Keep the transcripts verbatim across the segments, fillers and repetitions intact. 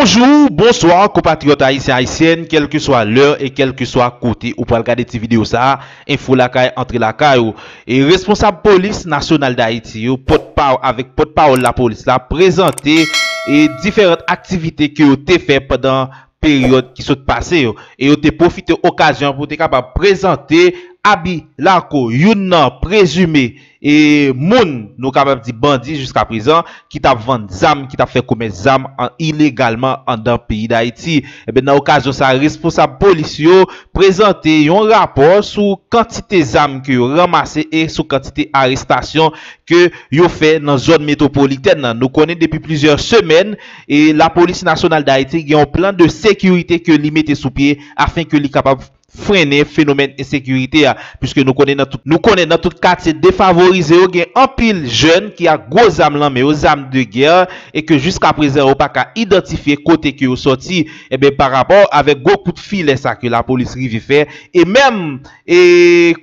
Bonjou, bonswa, konpatriyòt ayisyen, ayisyèn, kèlkeswa lè e kèlkeswa kote ou pral gade ti videyo sa a, Enfo Lakay, antre lakay ou. E responsab Polis Nasyonal d Ayiti yo, pòtpaw-, avèk pòtpawòl lapolis la, prezante e diferan aktivite ke yo te fè pandan peryòd ki sot pase yo. E yo te pwofite okazyon pou te kapab prezante Aby Larco, youn nan prezime e moun, nou kapab di bandi jiska prezan, ki t ap vann zam, ki t ap fè komès zam an, ilegalman anndan peyi Dayiti. Ebyen, nan okazyon sa a, responsab polis yo prezante yon rapò sou kantite zam ke yo ranmase e sou kantite arestasyon ke yo fè nan zòn metwopolitèn nan. Nou konnen depi plizyè semèn, e Lapolis Nasyonal d Ayiti gen yon plan de sekirite ke li mete sou pye afin ke li kapab frennen fenomèn ensekirite a, piske nou konnen nan tout, nou konnen nan tout katye defavorize yo gen anpil jèn ki ak gwo zam nan men yo, zam de gè, e ke jiska prezan yo pa ka idantifye kote ke yo sòti. Ebyen, pa rapò avèk gwo kout filè sa ke lapolis rive fè, e menm, e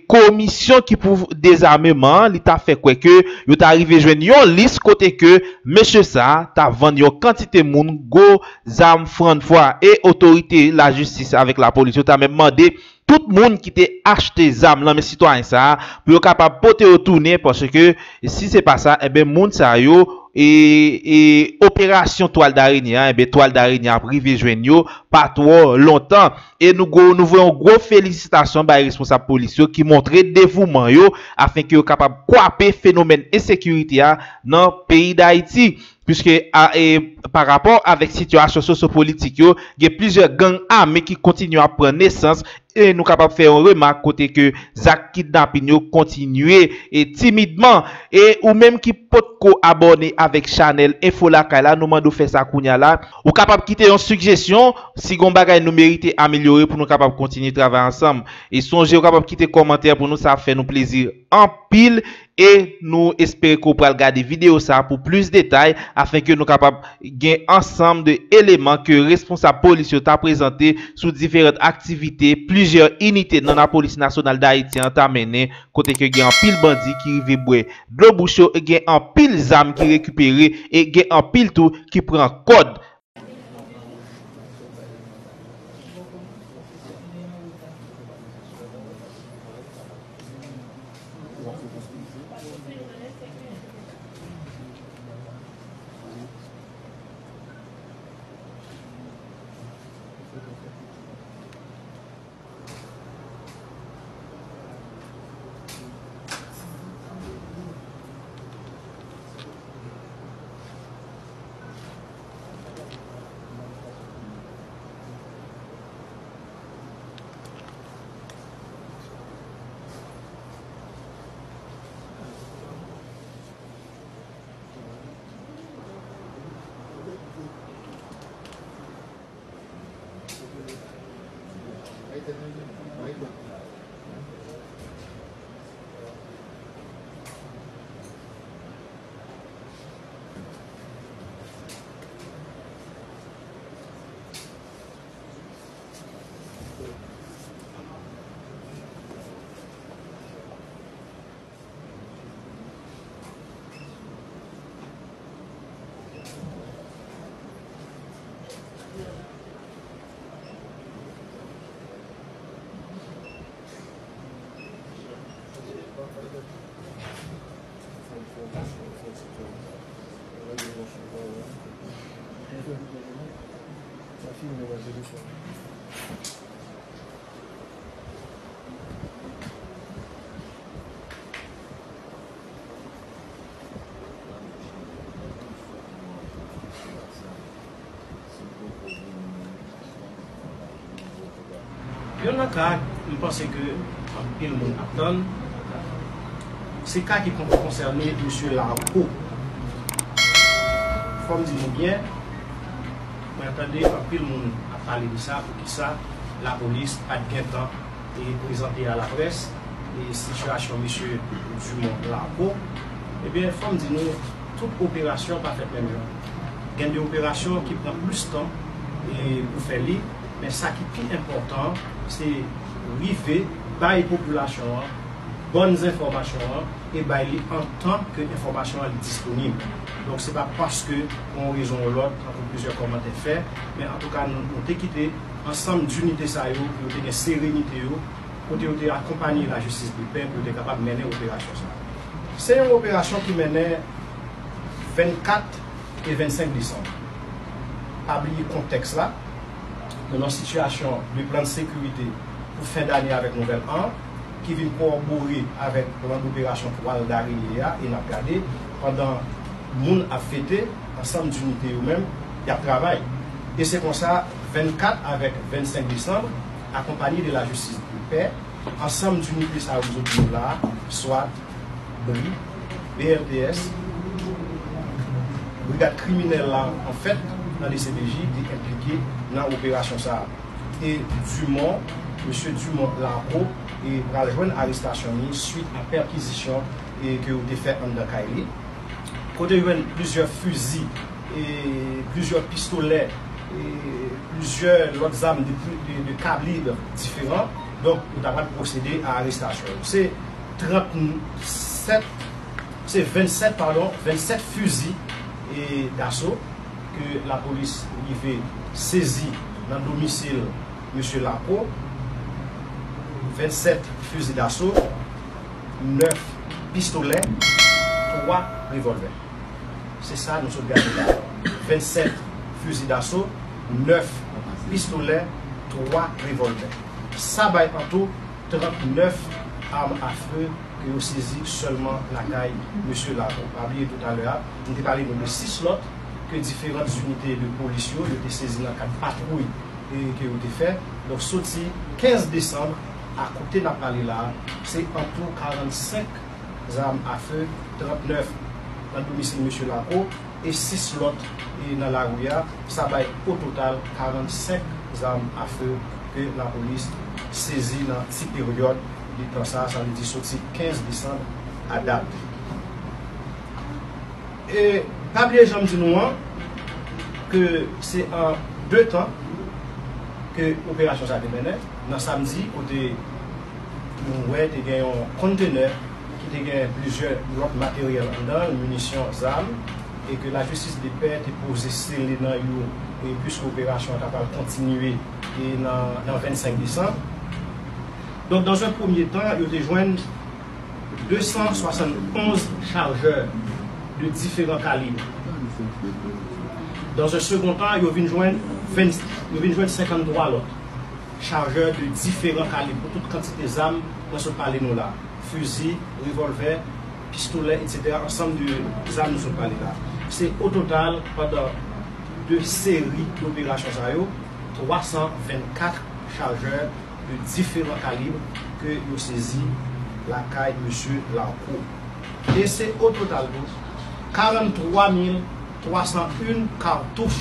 komisyon ki pou dezameman an, li ta fè kwè ke yo ta rive jwenn yon lis kote ke mesye sa ta vann yon kantite moun gwo zam frann fwa, e otorite lajistis avèk lapolis yo ta menm mande tout moun ki te achte zam nan men sitwayen sa a pou yo kapab pote yo tounen, paske si se pa sa, ebyen, moun sa yo, e, e operasyon twal darenye a, ebyen, twal darenye a ap rive jwenn yo pa twò lontan. E nou gwo, nou voye yon gwo felisitasyon bay responsab polis yo ki montre devouman yo afin ke yo kapab kwape fenomèn ensekirite a nan peyi Dayiti. Piske, a, e, pa rapò avèk sitiyasyon sosyopolitik yo, gen plizyè gang ame ki kontinye ap pran nesans, e nou kapab fè yon remak kote ke zak kidnapin yo kontinye, e, timidman. E ou menm ki potko abòne avèk chanèl Enfo Lakay la, nou mande w fè sa kounye a la. Ou kapab kite yon sigjesyon, si gen yon bagay nou merite amelyore pou nou kapab kontinye travay ansanm. E sonje, ou kapab kite kòmantè pou nou, sa ap fè nou plezi anpil. E nou espere ke w pral gade videyo sa a pou plis detay, afin ke nou kapab gen ansanm de eleman ke responsab polis yo ta prezante sou diferan aktivite plizyè inite nan Lapolis Nasyonal d Ayiti an ta mennen, kote ke gen anpil bandi ki rive bwè dlo bouch yo, e gen anpil zam ki rekipere, e gen anpil tou ki pran kòd. Youn nan ka m panse ke anpil moun ap tann, se ka ki kon-, konsène mesye Larco. Fò m di nou byen, mwen tande anpil moun ap pale de sa, poukisa lapolis pa t gentan e prezante a laprès, e sitiyasyon mesye Dumont Larco, ebyen, fò m di nou, tout operasyon pa fèt menm jan. Gen de operasyon ki pran plis tan, e, pou fè li, men sa ki pi enpòtan, se rive bay popilasyon an bòn enfòmasyon an e bay li an tan ke enfòmasyon an disponib. Donk, se pa paske pou yon rezon ou lòt, tankou plizyè kòmantè fè, men antouka, nou, nou te kite ansanm dinite sa yo, pou yo te gen serenite yo, kote yo te akonpanye lajistis de pè pou yo te kapab mennen operasyon sa a. Se yon operasyon ki mennen vennkat e vennsenk desanm. Pa bliye kontèks la, nou nan sitiyasyon de plan de sekirite pou fen dane avèk nouvèl an, ki vin kowòbore avèk plan doperasyon twal dareye a, e n ap gade pandan moun ap fete, ansanm dinite yo menm, y ap travay. E se konsa, vennkat avèk vennsenk desanm, akonpanye de lajistis de pè, ansanm dinite sa yo m sot di nou la a, swat, bri, B L T S, brigad kriminèl la, anfèt, nan D C P J, te enplike nan operasyon sa a. E Dumont, mesye Dumont Larco, e pral jwenn arestasyon li swit a pèkizisyon, e ke yo te fè anndan kay li. Kote yo jwenn plizyè fizi, e plizyè pistolè, e plizyè lòt zam de, de, de kalib diferan. Donk, yo ta pral pwosede a arestasyon yo. Se trannsèt, se vennsèt, padon, vennsèt fizi, e, daso ke lapolis rive sezi nan domisil mesye Larco, vennsèt fizi daso, nèf pistolè, twa revòlvè. Se sa nou sot gade la. Vennsèt fizi daso, nèf pistolè, twa revòlvè. Sa bay an tou trannèf arm à feu ke yo sezi sèlman lakay mesye Larco. Pa bliye toutalè a, m te pale nou de sis lòt ke diferan inite de polis yo, yo te sezi nan kad patwouy, e, ke yo te fè. Donk, soti kenz desanm a kote n ap pale la a, se an tou karannsenk zam à feu, trannèf nan domisil mesye Larco, e sis lòt, e, nan lari a. Sa bay o total karannsenk zam à feu ke lapolis sezi nan ti peryòd de tan sa a, sa vle di soti kenz desanm a dat. E pa bliye jan m di nou an, ke se an de tan ke operasyon sa a te mennen, nan samdi, kote nou wè te gen yon kontenè ki te gen plizyè lòt materyèl anndan l, minisyon, zam, e ke lajistis de pè te poze sele nan yo, e piske operasyon an ta pral kontinye, e nan, nan vennsenk desanm. Donk, dans un premier temps, yo te jwenn de san swasann onz chajè de diferan kalib. Dans un second temps, yo vin jwenn ven, yo vin jwenn senkanntwa lòt chajè de diferan kalib pou tout kantite zam mwen sot pale nou la. Fizi, revòlvè, pistolè, etsetera, ansanm de zam nou sot pale la. Se o total, pandan de seri doperasyon sa yo, twa san vennkat chajè de diferan kalib ke yo sezi lakay mesye Larco. E se o total tou, karannntwa mil twa san en katouch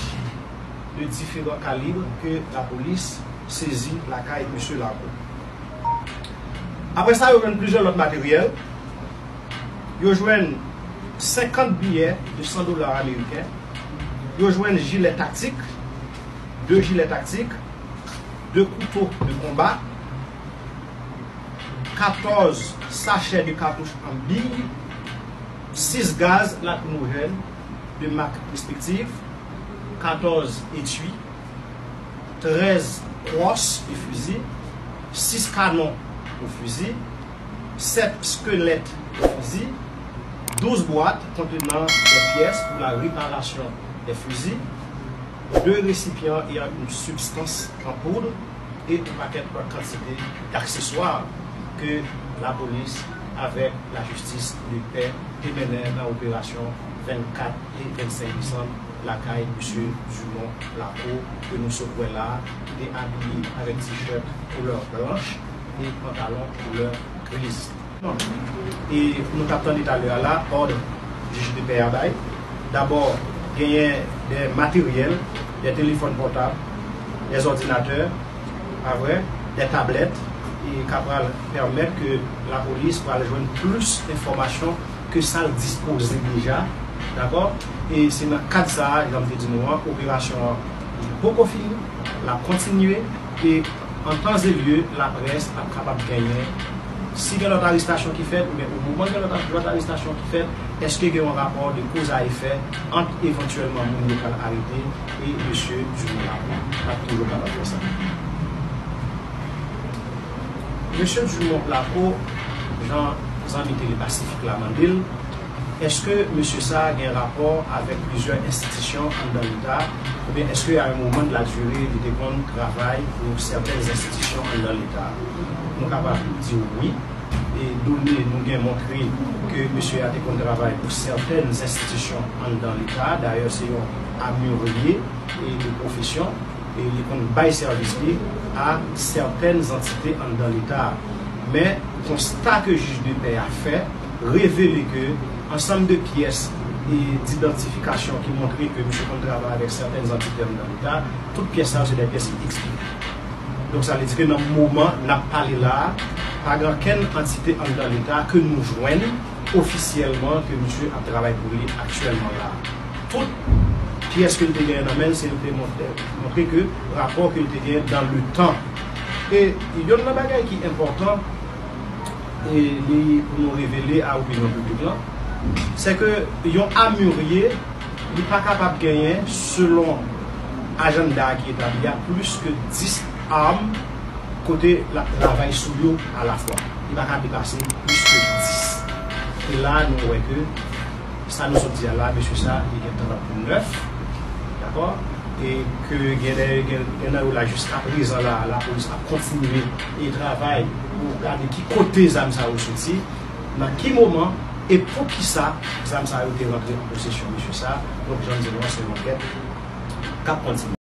de diferan kalib ke lapolis sezi lakay mesye Larco. Apre sa, yo jwenn plizyè lòt materyèl. Yo jwenn senkant biyè de san dola ameriken. Yo jwenn jilè taktik, de jilè taktik, de kouto de konba, katòz sachè de katouch an biy, sis gaz lakrimojèn de mak respektif, katòz etui, trèz kwòs de fizi, sis kanon de fizi, sèt skelèt de fizi, douz bwat kontenan dè pyès pou la reparasyon dè fizi, de resipyan eyan une sibstans an poud e yon pakèt lòt kantite d'akseswa ke lapolis avèk lajistis de pè te mennen nan operasyon vennkat e vennsenk desanm lakay mesye Dumont Larco ke nou sot wè la a, ki te abiye avèk tichèt koulè blanch e pantalon koulè griz. E nou t ap tande talè a la, òd jij de pè a bay. Dabò, genyen de materyèl, de telefòn pòtab, de òdinatè, pa vre, de tablèt, e ka pral pèmèt ke lapolis pral jwenn plis enfòmasyon ke sa l dispoze deja, dakò? E se nan kad sa a, jan m te di nou an, operasyon an poko fini, l ap kontinye, e an tan e lye, laprès ap kapab genyen Si gen lòt arestasyon ki fèt, oubyen o moman gen lòt, lòt arestasyon ki fèt, èske gen yon rapò de koz a efè ant evantyèlman moun yo pral arete e mesye Dumont Lacour? N ap toujou kapab fè sa. Mesye Dumont Lacour, jan zanmi Tele Pasifik la mande l, èske mesye sa a gen rapò avèk plizyè enstitisyon anndan Leta, oubyen èske a yon moman de la dire li te konn travay pou sètèn enstitisyon anndan Leta? Nou kapab di wi. E done nou gen montre ke mesye a te konn travay pou sètèn enstitisyon anndan Leta. Dayè, se yon amurye e de pwofesyon, e li konn bay sèvis li a sètèn antite anndan Leta. Men, konsta ke jij de pè a fè revele ke ansanm de pyès e didantifikasyon ki montre ke misye konn travay avèk sètèn antite anndan Leta, tout pyès sa yo se de pyès ki eksplike. Donk, sa vle di ke nan moman n ap pale la a, pa gen okenn antite anndan Leta ke nou jwenn ofisyèlman ke misye ap travay pou li aktyèlman la a. Tout pyès ke l te genyen nan men l, se l te montre, montre ke rapò ke l te genyen dans le temps. E yonn nan bagay ki enpòtan, e li pou nou revele a opinyon piblik lan, se ke yon amurye, li pa kapab genyen, selon ajanda ki etabli a, plis ke dis arm kote l ap travay sou yo alafwa. Li pa ka depase plis ke dis. E la, nou wè ke sa nou sot di a la, mesye sa, li gen trannèf, dakò? E ke gen, gen, gen nan yo la, jiskaprezan la, lapolis ap kontinye e travay pou gade ki kote zam sa yo soti, nan ki moman e poukisa zam sa yo te rantre an posesyon mesye sa. Donk, jan m di nou an, se yon ankèt k ap kontinye.